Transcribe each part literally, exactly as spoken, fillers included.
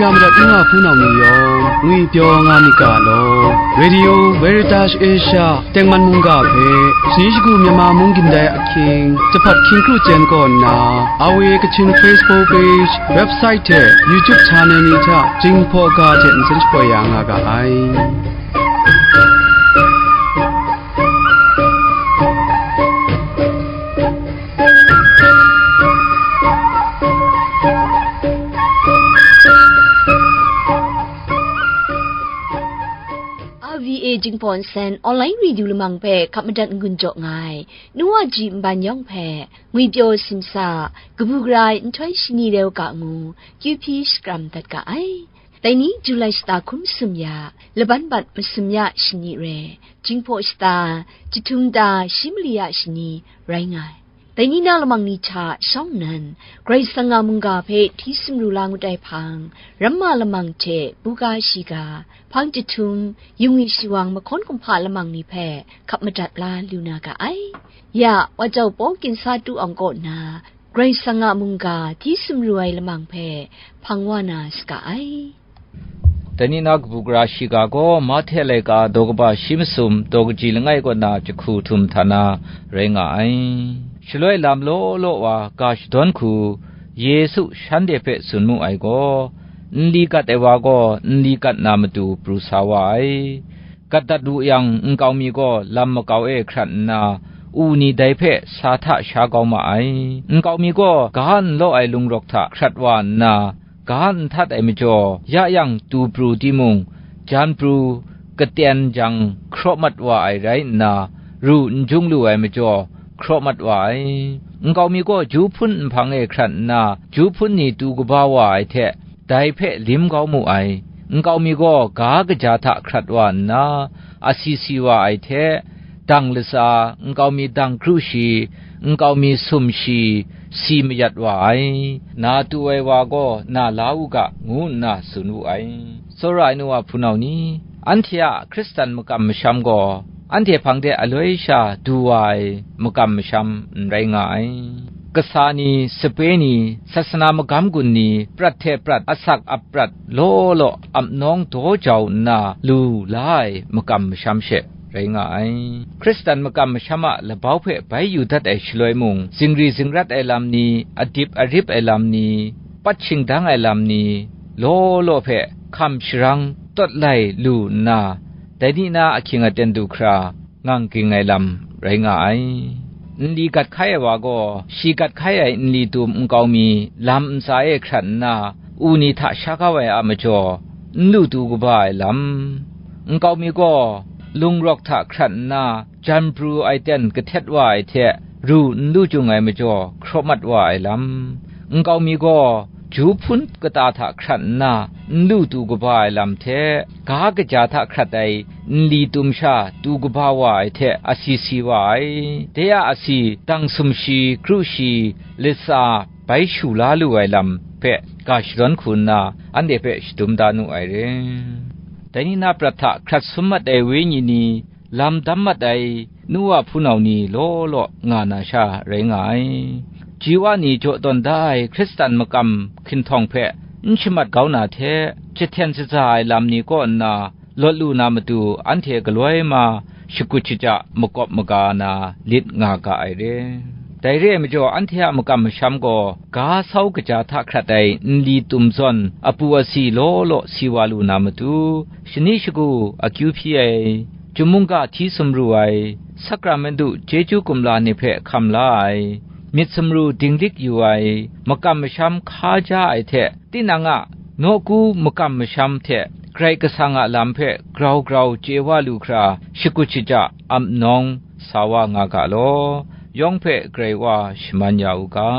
Madat n nga hpunau ni yawng ngwipyaw nga myit ga law. Radio Veritas Asia tengman mungga hpe shani shagu Myanmar mung gindai ahkying jahpat hkying kru chyen kaw nna, R V A Kachin Facebook page, website hte YouTube channel ni hta Jinghpaw ga hte nsen shapoi ya nga ga ai. R V A Jinghpaw Nsen online radio lamang hpe hkap madat n-gun jaw nga ai, nu wa ji nban yawng hpe, ngwipyaw simsa, kabu gara ai nhtoi shani reu ga ngu, kyu hpyi shakram dat ga ai. Dai ni Julai shata hkun masum ya, laban bat masum ya shani re, Jinghpaw shata, jahtum ta shi mali ya shani rai nga ai. Dai ni na lamang ni hta shawng nnan, Karai Kasang a mungga hpe hti sumru la ngut ai hpang, ramma lamang hte buga shiga, hpang jahtum, yungwi shiwang mahkawn kumhpa lamang ni hpe hkap madat la lu na ga ai. Ya, wa jau Paul ginsa tu awng kaw nna, Karai Kasang a mungga hti sumru ai lamang hpe hpang wa na saga ai. Dai ni na kabu gara shiga gaw Mahte laika daw kaba shi masum daw kaji langai kaw na jahku htum hta na rai nga ai. Shaloi lam law law wa ga shadawn hku Yesu shanhte hpe tsun mu ai gaw, nli gat ai wa gaw nli gat na matu pru sa wa ai. Gat dat wu yang, nkau mi gaw lam makau e hkrat nna, u ni dai hpe sa hta sha kau ma ai. Nkau mi gaw ga n law ai lungrawk hta hkrat wa nna, ga n htat ai majaw, ya yang tu pru timung, jan pru, katen jang hkraw mat wa ai rai nna, ru n jung lu ai majaw, hkraw mat wa ai. Nkau mi gaw ju hpun nhpang e hkrat nna, ju hpun ni tu kaba wa ai hte, dai hpe lim kau mu ai. Nkau mi gaw ga kaja hta hkrat wa nna, asi si wa ai hte, dang latsa, nkau mi dang kru shi, nkau mi sum shi, si mayat wa ai. Na tu ai wa gaw na la u ga, ngu nna tsun wu ai. Tsawra ai nu wa hpunau ni, anhte a Hkristan makam masham gaw, anhte hpang de aloi sha du wa ai makam masham n rai nga ai. Kasa ni, sape ni, sasana magam gun ni, prat hte prat, asak aprat, law law, ap nawng daw jau nna lu la ai makam masham she rai nga ai. Hkristan makam masham a labau hpe bai yu dat ai shaloi mung, zingri zingrat ai lam ni, adip arip ai lam ni, pat shingdang ai lam ni, law law hpe hkam sharang tawt lai lu nna, dai ni na ahkying aten du hkra, ngang ging ai lam rai nga ai. Nli gat hkai ai wa gaw, shi gat hkai ai nli tum nkau mi lam ntsa e hkrat nna, u ni hta sha kau ai a majaw, n lu tu kaba ai lam. Nkau mi gaw, lungrawk hta hkrat nna, jan pru ai ten kahtet wa ai hte, ru n lu jung ai majaw, hkraw mat wa ai lam. Nkau mi gaw, ju hpun kata hta hkrat nna, n lu tu kaba ai lam hte, ga kaja hta hkrat ai nli tum sha tu kaba wa ai hte asi si wa ai. De a asi, dang sumshi, kru shi, latsa, bai shu la lu ai lam hpe ga shadawn hku nna, anhte hpe shadum da nu ai re. Dai ni na prat hta hkrat sum mat ai wenyi ni, lam dam mat ai nu wa hpunau ni law law nga na sha rai nga ai. Ji wa ni jaw tawn da ai Hkristan makam hkinhtawng hpe n shamat kau na hte, jahten shaza ai lam ni kaw nna lawt lu na matu, anhte galoi ma shakut shaja makawp maga na lit nga ga ai re. Dai re ai majaw, anhte a makam masham gaw ga sau kaja hta hkrat ai nli tum zawn apu asi law law si wa lu na matu, shani shagu akyu hpyi ai, chyum mungga hti sumru ai, sakramentu chyeju kumla ni hpe hkam la ai, myit sumru dinglik yu ai, makam masham hkaja ai hte, tinang a nawku makam masham hte Karai Kasang a lam hpe grau grau chye wa lu hkra, shakut shaja ap nawng sa wa nga ga law, yawng hpe Karai Wa shaman ya u ga.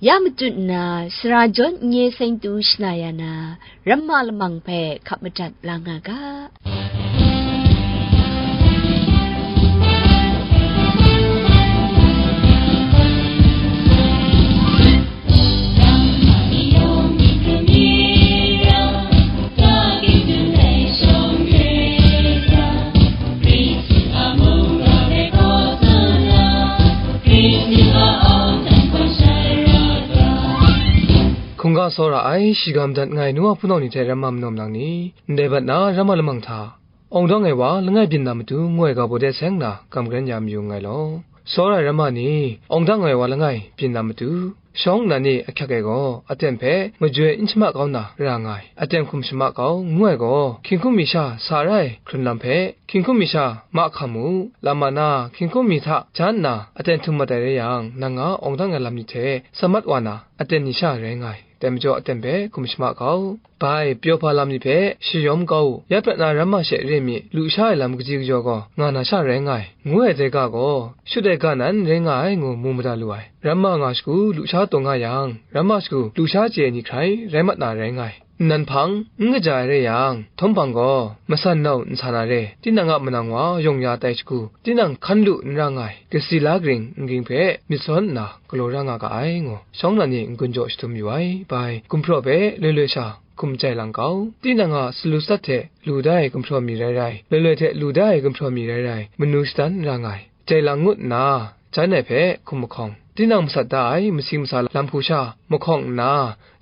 Ya matut nna, sara jawn n-, nye seng tu shana ya na, ramma lamang hpe hkap madat la nga ga. Hkungga tsawra ai, shigam dat ngai nu wa hpunau ni hte ramma manaw manang ni, ndai bat na ramma lamang hta, awng dang ai wa langai byin na matu ngu ai ga baw de seng na, gam karen ya mayu nngai law. Tsawra ai ramma ni, awng dang ai wa langai byin na matu, shawng nnan ni ahkyak e gaw, aten hpe majoi n shama kau na ra nga ai, aten hkum shama kau ngu ai gaw, hkying hkum mi sha sa ra ai hkrun lam hpe, hkying hkum mi sha mahkam u, lam ma na, hkying hkum mi hta jan nna aten htum mat ai rai yang, nang nga awng dang ai lam ni hte sa mat wa na, aten ni sha rai nga ai. Dai majaw aten hpe hkum shama kau. Bai, pyaw hpa lam ni hpe shayawm kau u, ya prat na ramma she re mi, lusha ai lam kaji kajaw gaw nga na sha rai nga ai, ngu ai dai ga gaw, shut ai ga nan rai nga ai ngu mu mada lu ai. Ramma nga shagu lusha taw nga yang, ramma shagu lusha chye ai ni hkrai rai mat na rai nga ai. Nnan hpang, n kaja ai rai yang, htawm hpang gaw, masan nau n sa na re, tinang a manang wa yawng ya tai shagu, tinang hkan lu n ra nga ai, kasi la karing n ging hpe myit sawn nna galaw ra nga ga ai, ngu shawng nnan ni n-gun jaw shadum yu ai. Bai, gumhpraw hpe loi loi sha hkum jai lang kau. Tinang a salu sat hte lu da ai gumhpraw mi rai rai, loi loi hte lu da ai gumhpraw mi rai rai, manu shadan ra nga ai. Jai lang ngut nna, jan ai hpe hkum mahkawng, tinang masat da ai masi masa lam hku sha mahkawng nna,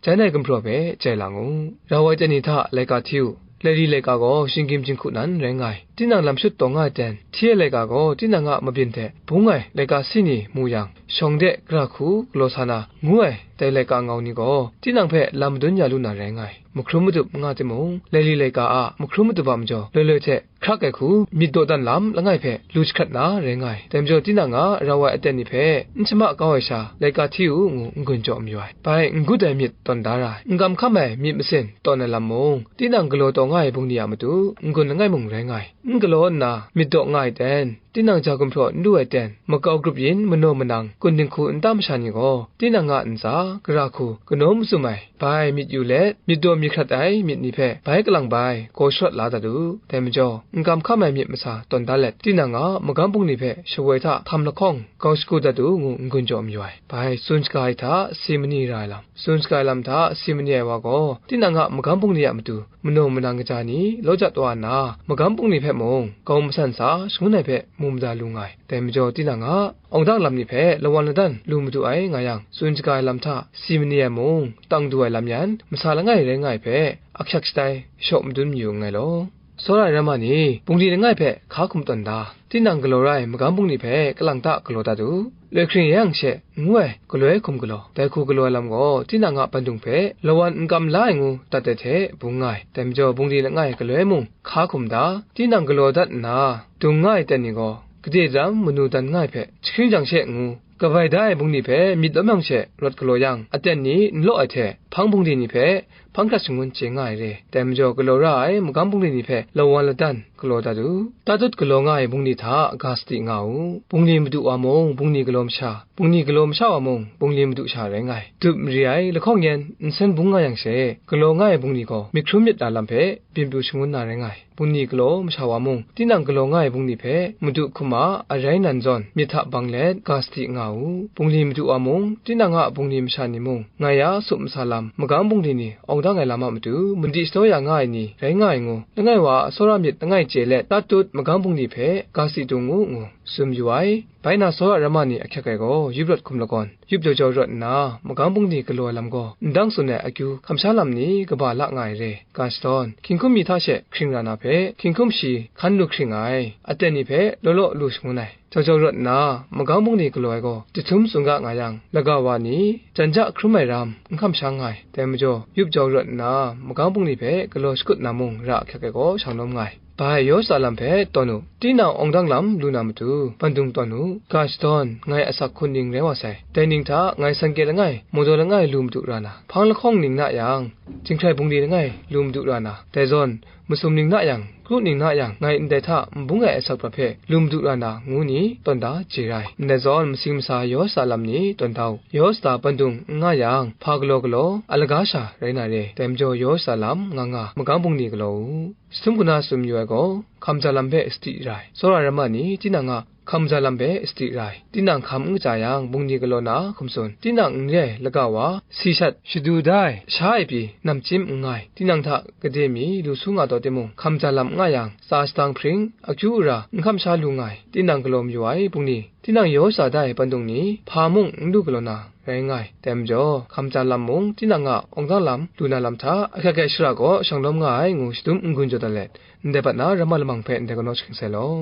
jan ai gumhpraw hpe jai lang u. Rau ai ten ni hta laika hti u. Laili laika gaw shinggyim jinghku nan rai nga ai. Tinang lam shut taw nga ai ten, hti ai laika gaw tinang a mabyin hte bung ai laika si ni mu yang, shawng de gara hku galaw sa na, ngu ai dai laika ngau ni gaw, tinang hpe lam madun ya lu na rai nga ai. Mahkrum madup n nga timung, laili laika a mahkrum madup a majaw, loi loi hte hkrak ai hku myit dawdan lam langai hpe lu jahkrat na rai nga ai. Dai majaw, tinang a rau ai aten ni hpe n shama kau ai sha, laika hti u ngu n-gun jaw mayu ai. Bai n gut ai myit tawn da ra ai, n kam hkam ai myit masin tawn ai lam mung, tinang galaw taw nga ai bungli a matu n-gun langai mung rai nga ai. N galaw nna myit daw nga ai ten, tinang ja gumhpraw n lu ai ten, makau grup yin manaw manang, kun dinghku nta masha ni gaw, tinang a ntsa, gara hku, kanawn mazum ai, bai myit yu let, myit daw myit hkrat ai myit ni hpe bai kalang bai gaw sharawt la dat u. Dai majaw, n kam hkam ai myit masa tawn da let, tinang a magam bungli hpe shawoi hta hkam lahkawng gau shagu dat u ngu n-gun jaw mayu ai. Bai tsun shaga ai hta si mani ra ai lam, tsun shaga ai lam hta si mani ai wa gaw, tinang a magam bungli a matu manaw manang kaja ni law jat wa nna, magam bungli hpe mung gau masan sa shangun ai hpe mu mada lu nga ai. Dai majaw, tinang a awng dang lam ni hpe lawan ladan lu madu ai nga yang, tsun shaga ai lam hta si mani ai mung, tang du ai lam yan, masa langai rai nga ai hpe, ahkyak shatai shaw madun mayu nngai law. Tsawra ai ramma ni, bungli langai hpe hka hkum tawn da, tinang galaw ra ai magam bungli hpe kalang ta galaw dat u, loi hkring ya yang she, ngu ai galoi hkum galaw, dai hku galaw ai lam gaw, tinang a bandung hpe lawan n kam la ai ngu dat ai hte bung nga ai. Dai majaw, bungli langai galoi mung hka hkum da, tinang galaw dat nna, dung nga ai ten ni gaw, gade daram manu dan nga ai hpe jahkring jang she ngu, kabai da ai bungli hpe myit lawm yang she rawt galaw yang, aten ni n law ai hte, hpang bungli ni hpe hpang hkrat shangun chye nga ai re. Dai majaw, galaw ra ai magam bungli ni hpe lawan ladan galaw dat u. Tatut galaw nga ai bungli hta ga sadi nga u. Bungli madu wa mung, bungli galaw masha, bungli galaw masha wa mung, bungli madu sha rai nga ai. Dup mari ai lahkawng yan nsen bung nga yang she, galaw nga ai bungli gaw myit hkrum myit na lam hpe byin pru shangun na rai nga ai. Bungli galaw masha wa mung, tinang galaw nga ai bungli hpe madu hkum a arai nan zawn myit hta bang let ga sadi nga u. Bungli madu wa mung, tinang a bungli masha ni mung, ngai a sup masa lam, magam bungli ni awng dang ai lam a matu, madi shadaw ya nga ai ni rai nga ai ngu, langai wa a tsawra myit langai chye let, tatut magam bungli hpe ga sadi dung u ngu tsun yu ai. Bai na, tsawra ramma ni ahkyak ai gaw, yup rawt hkum lagawn, yup jau jau rawt nna, magam bungli galaw ai lam gaw, ndang tsun ai akyu hkamsha lam ni kaba la nga ai re. Ga shadawn, hkying hkum mi hta she hkring ra na hpe, hkying hkum shi hkan lu hkring ai, aten ni hpe law law lu shangun ai. Jau jau rawt nna, magam bungli galaw ai gaw, jahtum tsun ga nga yang, laga wa ni, jan ja hkrum ai ram, n hkamshang nga ai. Dai majaw, yup jau rawt nna, magam bungli hpe galaw shakut na mung ra ahkyak ai gaw, shang lawm nga ai. Bai, yaw shada lam hpe tawn u, tinang awng dang lam lu na matu, bandung tawn u, ga shadawn, ngai asak hkun ning rai wa sai. Dai ning hta, ngai sanke langai, mawdaw langai lu madu ra na, hpang lahkawng ning na yang, jinghkrai bungli langai lu madu ra na, dai zawn, masum ning na yang, kru ning na yang, ngai ndai hta nbung ai asak prat hpe lum du ra na, ngu ni tawn da je rai. Ndai zawn masing masa yaw shada lam ni tawn da u. Yaw shada pandung n nga yang, hpa galaw galaw, a laga sha rai na re, dai majaw yaw shada lam nga nga, magam bungli galaw u. Jahtum kaw na tsun mayu ai gaw, hkam ja lam hpe sadi rai. Tsawra ramma ni tinang a hkam ja lam hpe sadi rai. Tinang hkam n kaja yang, bungli galaw na hkum tsun. Tinang n re ai laga wa, si shat, shadu da ai, sha e pyi, namchyim n nga ai, tinang hta gade mi lu su nga taw timung, hkam ja lam n nga yang, tsa shadang hpring, akyu ara, n hkam sha lu nga ai, tinang galaw mayu ai bungli, tinang yaw shada da ai pandung ni, hpa mung n lu galaw na, rai nga ai. Dai majaw, hkam ja lam mung, tinang a awng dang lam, lu na lam hta, ahkyak hkyak shara gaw shanglawm nga ai, ngu shadum n-gun jaw dat let, ndai bat na ramma lamang hpe ndai kanaw shagang sai law.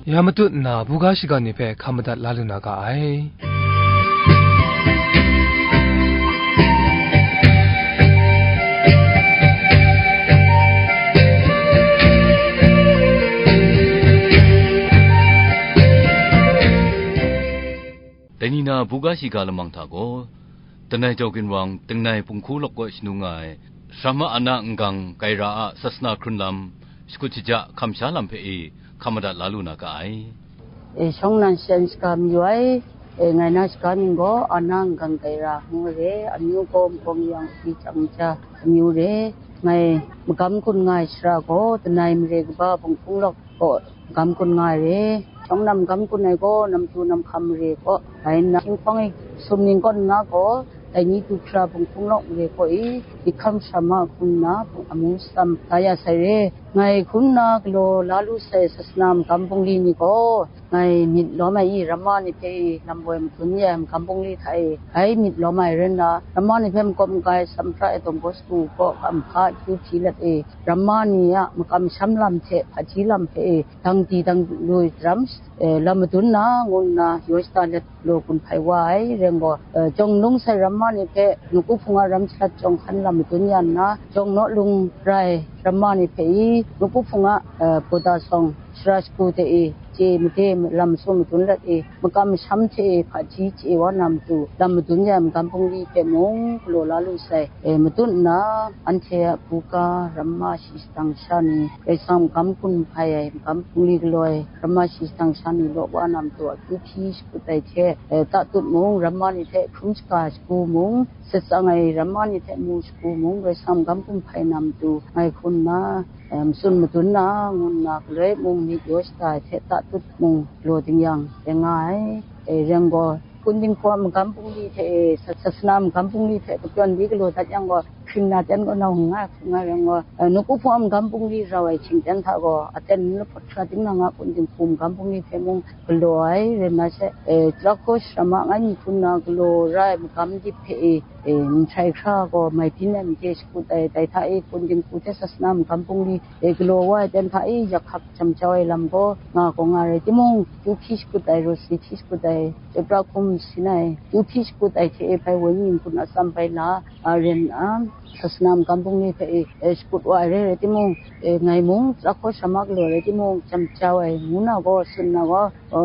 Ya matut nna, buga shiga ni hpe hkam madat la lu na ga ai. Dai ni na buga shiga lamang hta gaw, Danai Jaw Ginwang, Danai Punghku Lawk kaw shanung nga ai, Sramma Ana N-gang Gaira a sasana hkrun lam, shakut shaja hkam sha lam hpe e, hkam madat la lu na ga ai. E, shawng nnan shayan shaga mayu ai, e, ngai na shaga mying gaw Ana N-gang Gaira ngu re, amyu gaw Nkawng Yang Uti Chyang Maja amyu re. Ngai magam gun nga ai shara gaw, Danai mare kaba Punghku Lawk kaw magam gun nga ai re. Shawng nnan magam gun ai gaw, Namtu Namhkam mare kaw rai nna, Hkying Hpawng e sum ning kaw nna gaw, dai ni du hkra Punghku Lawk mare kaw e, Bikram Sramma hkrum nna, amu shatsam da ya sai re. Ngai hkrum nna galaw la lu sai sasana magam bungli ni gaw, ngai myit lawm ai i, ramma ni hpe i, lam woi madun ya ai magam bungli hta e, bai myit lawm ai rai nna, ramma ni hpe makawp maga ai, Samhpra e Don Bosco kaw kamhpa akyu hpyi let e, ramma ni a makam sham lam hte hpaji lam hpe e, dang di dang lu ai daram, e, lam madun na, ngu nna yaw shada let galaw gun hpai wa ai. Rai nna gaw, e, Jawng Nlung sai ramma ni hpe Nawku Hpung a ram shalat jawng hkan lam madun ya nna, Jawng Naw Lung rai ramma ni hpe i, Nawku Hpung a, e, Bawda Sawng shara shagu hte i, chye made lam masu madun let i, makam masham hte e hpaji chye wa na matu, lam madun ya ai magam bungli hpe mung galaw la lu sai. E, matut nna, anhte a buga, ramma shi shadang sha ni, Karai Kasang magam gun hpai ai, magam bungli galaw ai, ramma shi shadang sha ni law wa na matu, akyu hpyi shakut ai hte, e, tatut mung, ramma ni hte hkrum shaga shagu mung, sat tsang ai ramma ni hte mu shagu mung, Karai Kasang magam gun hpai na matu, ngai hkrum nna, e, matsun madun na, ngu nna, galoi mung myit yaw shada ai hte tatut mung galaw ding yang, rai nga ai. E, rai nna gaw, Kun Dinghku a magam bungli hte e, sa-, sasana magam bungli hte kapyawn di galaw dat yang gaw, hkring na ten kaw nau nga ai hku nga rai nna gaw, e, Nawku Hpung a magam bungli rau ai hkying ten hta gaw, aten lahpawt hkra ting na nga Kun Dinghku magam bungli hte mung galaw ai, rai nna she, e, Tarahkaw Sramma ngai mi hkrum nna galaw ra ai magam dip hpe e, e, nhtrai hkra gaw mai byin ai made shakut ai, dai hta e Kun Dinghku hte sasana magam bungli, e, galaw wa ai ten hta e yak hkak jam jau ai lam gaw nga gaw nga rai timung, akyu hpyi shakut ai, rawt si hpyi shakut ai, chyawpra hkum sin ai, akyu hpyi shakut ai hte e bai wenyi n-gun atsam bai la, a, ren a, sasana magam bungli hpe e, e, shakut wa ai rai, rai timung, e, ngai mung Tarahkaw Sramma galaw rai timung, jam jau ai, ngu na gaw, tsun na gaw, e,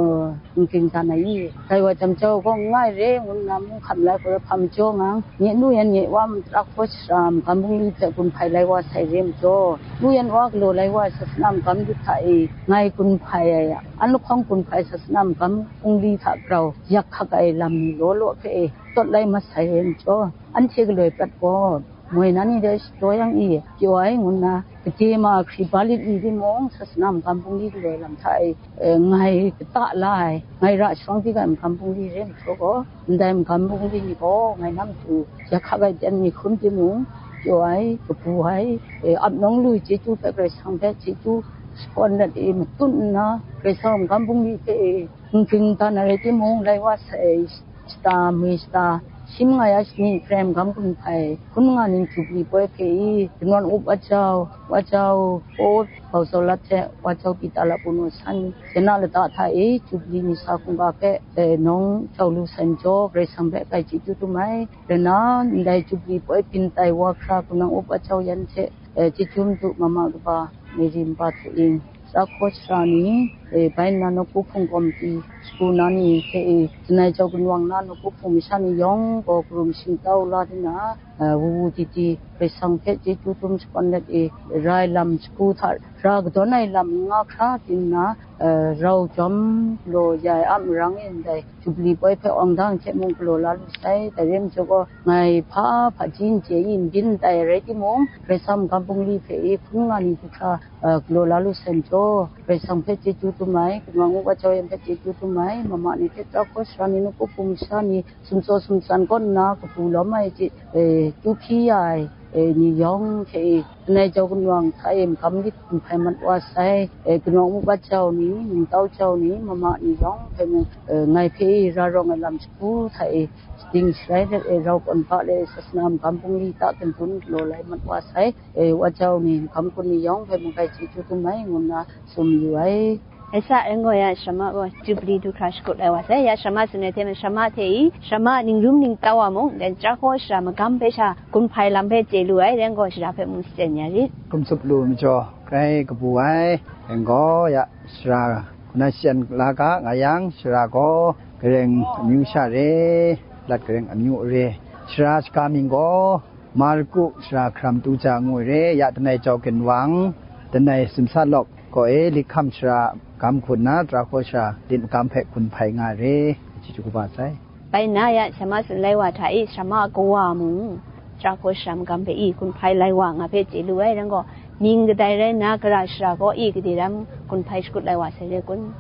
n ging dan ai i, dai wa jam jau gaw n nga ai re, ngu nna mung hkam lai gaw, hpa majaw nga, nye nu yan nye wa Tarahkaw Sramma magam bungli hpe gun hpai lai wa sai re majaw, nu yan wa galaw lai wa ai sasana magam dip hta e, ngai gun hpai ai, an lahkawng gun hpai sasana magam bungli hta grau yak hkak ai lam ni law law hpe e, tawt lai mat sai re majaw, anhte galoi prat gaw, moi na ni dai shadaw yang i, pyaw ai ngu nna, gade ma hkri ba lit ni timung, sasana magam bungli galaw lam hta e, e, ngai kata la ai, ngai ra sharawng di ga ai magam bungli re majaw gaw, ndai magam bungli ni gaw, ngai na matu, yak hkak ai ten mi hkrum timung, pyaw ai, kabu ai, e, ap nawng lu ai chyeju hpe Karai Kasang hpe chyeju shakawn dat e, matut nna, Karai Kasang magam bungli hpe e, n ging dan ai rai timung, lai wa sai, shata, mi shata, shi manga ya shani hkrai magam gun hpai, hkun manga ning Jubli poi hpe i, Gun Wan Up Wa Jau, Wa Jau Paw, Bau Zau Lat hte Wa Jau Pita Lapu Nu San, Jana lata hta e, Jubli ni sa hkungga hpe, e, nawng jau lu sai majaw, Karai Kasang hpe grai chyeju dum ai. Rai nna, ndai Jubli poi byin tai wa hkra, Gun Wan Up Wa Jau yan hte, e, chyeju madu mama kaba, Meri npa hte ing, Tarahkaw Sara ni, E, bai nna nawku hpung kawm pyi shagu na ni hte e, langai jau gunwang na nawku hpung masha ni yawng gaw karum shingtau la di na, e, wu wu di di, Karai Kasang hpe chyeju dum shakawn let e, rai lam shagu hta ra kadawn ai lam n nga hkra di nna, e, rau jawm galaw ya ai a marang e ndai Jubili poi hpe awng dang hte mung galaw la lu sai. Dai rai majaw gaw, ngai hpa hpaji n chye i, n byin n tai rai timung, Karai Kasang magam bungli hpe e hpung nga ni du hkra, e, galaw la lu sai majaw, Karai Kasang hpe chyeju dum ai, gunwang uwa jau yan hpe chyeju dum ai, mama ni hte tara hkaw sara ni, nawku hpung masha ni, sumtsaw sumtsan kaw nna kabu lawm ai hte, e, kyu hpyi ya ai, e, ni yawng hte e, langai jau gunwang hta e magam lit hkum hpai mat wa sai, e, gunwang uwa jau ni, ningtau jau ni, mama ni yawng hpe mung, e, ngai hpe e ra rawng ai lam shagu hta e, ding shalai let e, rau kawn ba let e, sasana magam bungli ta kandun galaw lai mat wa sai, e, wa jau ni, magam kun ni yawng hpe mung ngai chyeju dum ai, ngu nna tsun mayu ai. Rai sa, rai gaw, ya Sharma gaw Jubili du hkra shakut ai wa sai. Ya Sharma tsun ai hte mung, Sharma hte i, Sharma ningrum ningtau wa mung, dan tara hkaw sara magam hpe sha gun hpai lam hpe chye lu ai, rai gaw, sara hpe mung shachyen ya rit. Hkum tsup lu majaw, grai kabu ai, rai gaw, ya sara, kaw na shachyen la ga nga yang, sara gaw gareng amyu sha re, lat gareng amyu re, sara shaga mying gaw, Marku sara hkaram tu ja ngu ai re, ya langai jau gunwang, langai sumsa lawk gaw e, likham sara gam hku nna, tara hkaw sara lit magam hpe gun hpai nga ai re, chyeju kaba sai. Bai nna, ya Sharma tsun lai wa hta e, Sharma kawa mung, tara hkaw sara magam hpe i gun hpai lai wa nga hpe chye lu ai, rai gaw, mying kadai rai nna, gara sara gaw i gade ram gun hpai shakut lai wa sai re kun?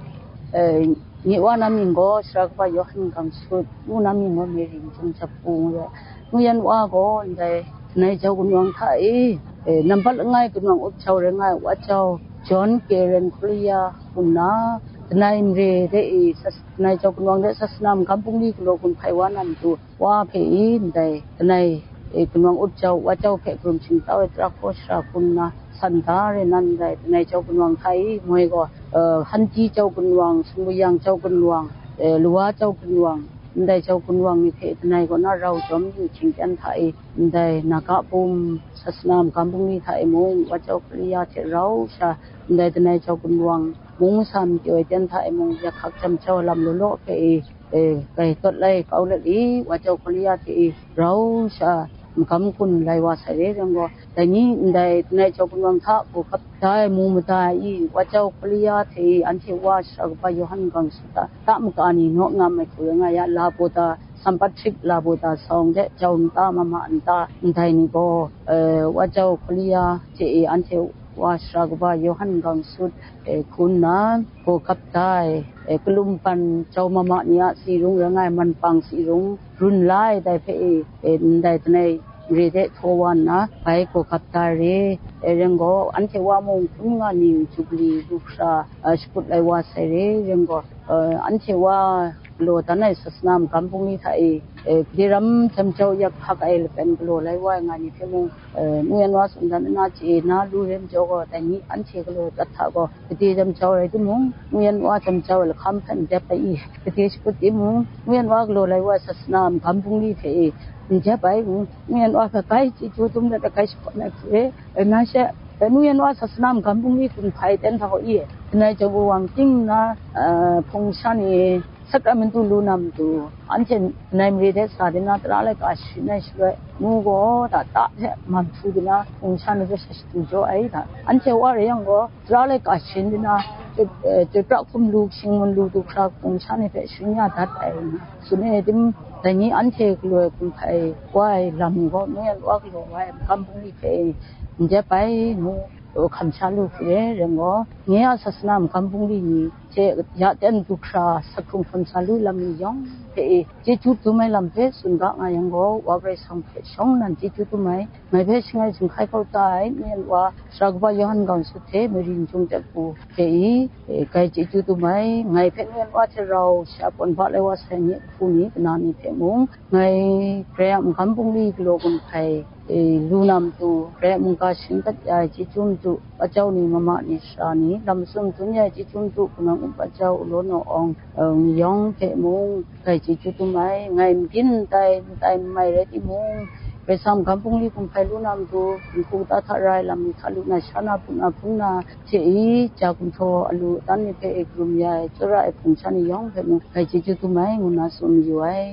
E, nye wa na mying gaw Sara Kaba Yawhan Gangsut, ngu na mying gaw Mary Njung Jap Pu ngu ai. Ngu yan wa gaw ndai langai jau gunwang hta e, e, nambat langai gunwang up jau rai nga ai wa jau John Karen Korea hku nna, langai mare de e, sas-, langai jau gunwang de sasana magam bungli galaw gun hpai wa na matu, wa hpe i ndai langai, e, gunwang up jau, wa jau hpe karum shingtau e, tara hkaw sara hku nna san da re na ndai langai jau gunwang hta i, moi gaw, e, Hanti jau gunwang, Sumwuyang jau gunwang, e, Luwa jau gunwang, ndai jau gunwang ni hpe langai kaw na rau jawm yu hkying kyan hta e, ndai Naga bum, sasana magam bungli hta e mung, wa jau Korea hte rau sha, ndai langai jau gunwang, mung masa n pyaw ai ten hta e mung, yak hkak jam jau lam law law hpe e, e, kai tawt lai kau let i, wa jau Korea hte e rau sha, magam kun lai wa sai re, rai gaw, dai ni ndai langai jau gunwang hta gaw gap da ai mu mada ai i, wa jau Korea hte e anhte wa Sara Kaba Yawhan Gangsut a ta maka ni naw ngam ai hku rai nga ya, Laboda, Sanpatrik Laboda sawng de jau nta, mama nta, ndai ni gaw, e, wa jau Korea hte e anhte wa Sara Kaba Yawhan Gangsut, e, hku nna gaw gap da ai, e, kalum ban jau mama ni a si rung rai nga ai manpang si rung run la ai dai hpe e, e, ndai langai mare de htaw wa nna bai gaw gap da ai re, e, rai gaw, anhte wa mung hpung nga ning Jubili lu hkra, e, shakut lai wa sai re, rai gaw, e, anhte wa galaw dan ai sasana magam bungli hta e, e, gade ram jam jau yak hkak ai lapen galaw lai wa ai nga ni hpe mung, e, nu yan wa tsun dan na chye na lu re majaw gaw, dai ni anhte galaw dat hta gaw, gade jam jau rai timung, nu yan wa jam jau ai lahkam hpe n dep ai i, gade shakut timung, nu yan wa galaw lai wa ai sasana magam bungli hte e n dep ai, nu yan wa hpe grai chyeju dum let grai shakawn ai hku e, e, na she, e, nu yan wa sasana magam bungli gun hpai ten hta gaw i, langai jau gunwang ting nna, e, hpung sha ni, Sakramentu lu na matu, anhte langai mare de sa di na, tara laika sharin ai shaloi, nu gaw da ta hte man htu di na, hpung sha ni hpe sha shadu jaw ai da. Anhte wa rai yang gaw, tara laika sharin di na, chyoi, e, chyoi pra hkum lu, shing mun lu du hkra, hpung sha ni hpe sharin ya dat ai, tsun e tim, dai ni anhte galaw ai hkum hpai wa ai lam ni gaw, nu yan wa galaw wa ai magam bungli hpe n dep ai, ngu, hkam sha lu hku re, rai gaw, nye a sasana magam bungli ni hte ya ten du hkra, sak hkrung hkam sa lu lam ni yawng hpe e, chyeju dum ai lam hpe tsun ga nga yang gaw, wa Karai Kasang hpe shawng nnan chyeju dum ai, ngai hpe shangai zunghkai kau ta ai, nu yan wa, Sara Kaba Yawhan Gangsut hte Mary Njung Jap Pu hpe i, e, grai chyeju dum ai, ngai hpe nu yan wa hte rau sha pawn ba lai wa sai nye hpu ni, kana ni hpe mung, ngai Karai a magam bungli galaw gun hkai, e, lu na matu, Karai a mungga sharin dat ya ai chyeju matu, wa jau ni, mama ni, sara ni, lam masum dun ya ai chyeju matu, gunawng up wa jau, u law naw awng, e, ni yawng hpe mung, grai chyeju dum ai, ngai n byin n tai, n tai n mai rai timung, Karai Kasang magam bungli hkum hpai lu na matu, dinghku kata hta ra ai lam ni hta lu na, sha na, hpung na, hpung na hte i, ja gumhpraw alu adan ni hpe e karum ya ai, tsawra ai hpung sha ni yawng hpe mung, ngai chyeju dum ai, ngu nna tsun mayu ai.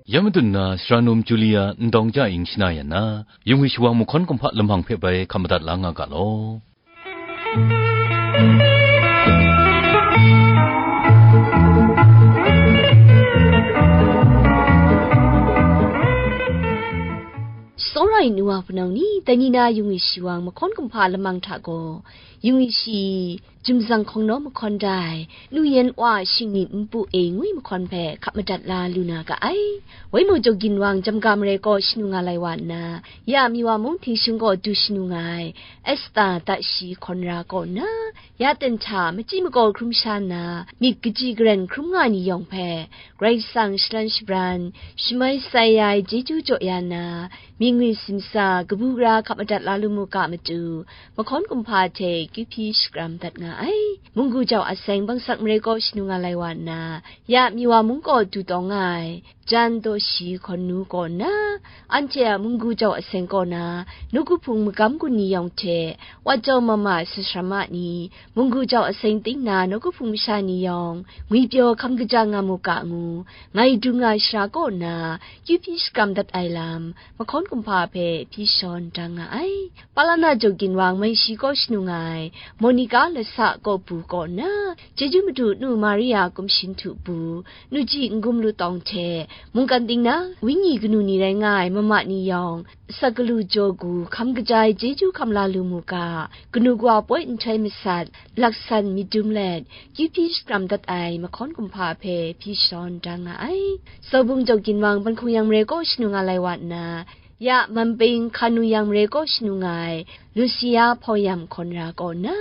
Ya madun na, sara num Julia ndawng ja ing shana yan na, yung ai shawang mahkawn kumhpa lamang hpe bai hkap madat la nga ga law. Tsawra ai nu wa hpunau ni, dai ni na yung ai shawang mahkawn kumhpa lamang hta gaw, yung ai shi, Jumzang hkawng naw mahkawn da ai, Nu Yan Wa Shingni Npu E ngwi mahkawn hpe hkap madat la lu na ga ai. Waimu Jaw Ginwang Jamga Mare kaw shanu nga lai wa nna, ya Miwa mung htingshung kaw du shanu nga ai, Esta Tashi Hkawn Ra kaw nna, ya ten hta machyi makaw hkrum sha nna, myit kaji karen hkrum nga ni yawng hpe, Karai Kasang shalan shabran, shamai sai ya ai chyeju jaw ya nna, myit ngwi simsa, kabu gara hkap madat la lu mu ga matu, mahkawn kumhpa hte kyu hpyi shakram dat nga ai. Munggu jau aseng Bangsak Mare kaw shanu nga lai wa nna, ya Miwa mung kaw du tawng nga ai, Jan Daw Shi Hkawn Nu kaw nna, anhte a munggu jau aseng kaw na, nawku hpung magam gun ni yawng hte, Wa Jau Mama Sasram a ni, munggu jau aseng ting na nawku hpung masha ni yawng, ngwipyaw hkam kaja nga mu ga ngu, ngai dung nga ai sara kaw na, kyu hpyi shakram dat ai lam, mahkawn kumhpa hpe hpyi shawn dang nga ai. Palana Jaw Ginwang Maishi kaw shanu nga ai, Monica Lasa Kawpu kaw nna, chyeju madu Nu Maria Kumshin Htu Bu, Nu Ji N-gum Lu Tawng hte, mungkan ting na, wenyi kanu ni rai nga ai mama ni yawng, Sakalu Jaw Gu hkam kaja ai chyeju hkam la lu mu ga, kanu kawa poi nhtoi masat, laksan myit dum let, kyu hpyi shakram dat ai mahkawn kumhpa hpe hpyi shawn dang nga ai. Sobung Jaw Ginwang Ban Hkung Yang Mare kaw shanu nga lai wa nna, ya Manping Hkanu Yang Mare kaw shanu nga ai, Lucia Hpaw Yam Hkawn Ra kaw nna,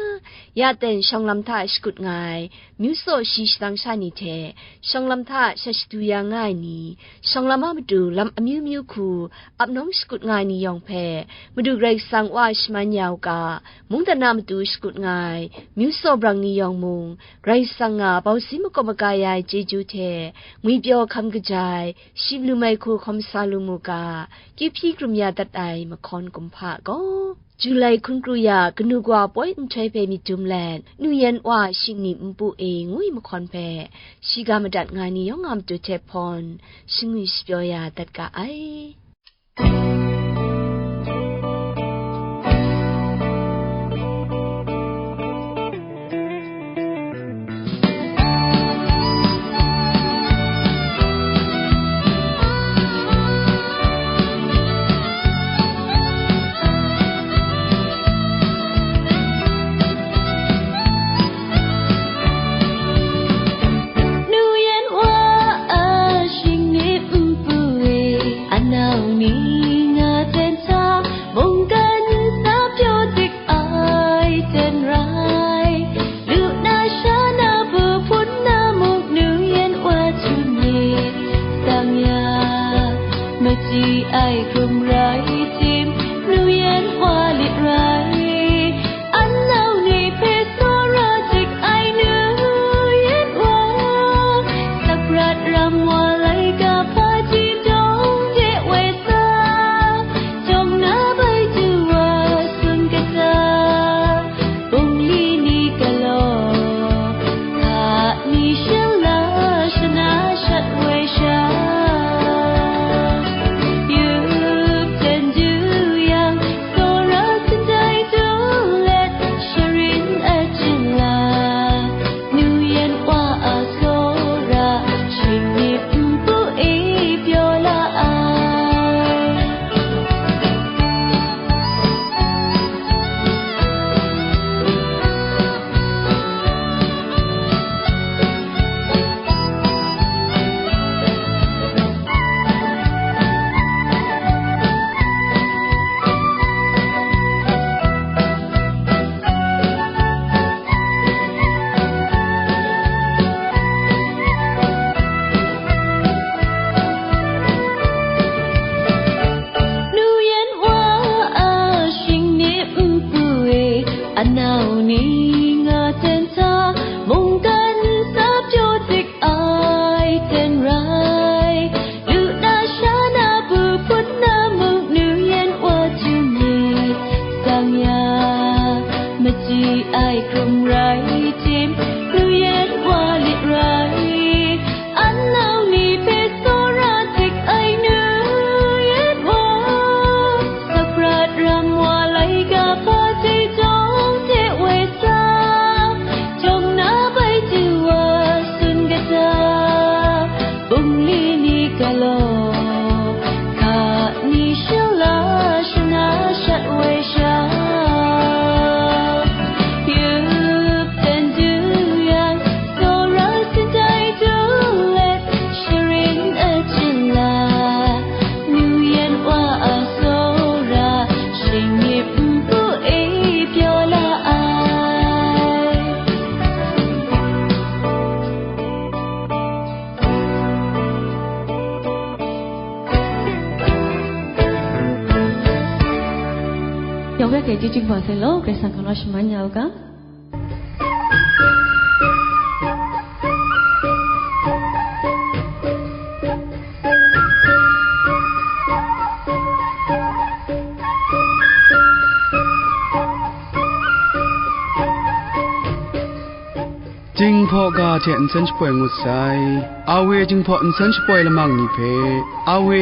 ya ten shawng lam hta shakut nga ai, myu saw shi shadang sha ni hte, shawng lam hta sha shadu ya nga ai ni, shawng lam a matu lam amyu myu hku ap nawng shakut nga ai ni yawng hpe, Madu Karai Kasang Wa shaman ya u ga, mungdan a matu shakut nga ai, myu saw brang ni yawng mung, Karai Kasang a bau si makawp maga ya ai chyeju hte, ngwipyaw hkam kaja ai, shi malum ai hku hkawm sa lu mu ga, kyu hpyi krum ya dat ai mahkawn kumhpa gaw, Julai hkun kru ya kanu kawa poi nhtoi hpe myit dum let, Nu Yan Wa Shingni Npu E ngwi mahkawn hpe, shiga madat nga ni yawng a matu hte hpawn, shangwi shapyaw ya dat ga ai. Nu Yan Wa a shingni npu e, a nau ni Yawng ya kei chyeju kaba sai law, Karai Kasang hkang nau shaman ya u ga. Jinghpaw ga hte nsen shapoi ngut sai. A W Jinghpaw nsen shapoi lamang ni hpe, A W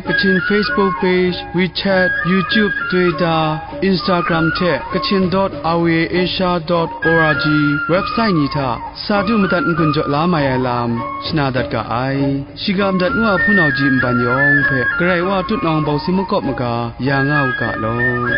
Kachin Facebook page, WeChat, YouTube, Twitter, Instagram hte Kachin dot R W A Asia dot O R G website ni hta sa du madat n-gun jaw la mai ai lam shana dat ga ai. Shiga madat ngu a hpunau ji nban yawng hpe Karai Wa tutnawng bawsing makawp maga ya nga u ga law.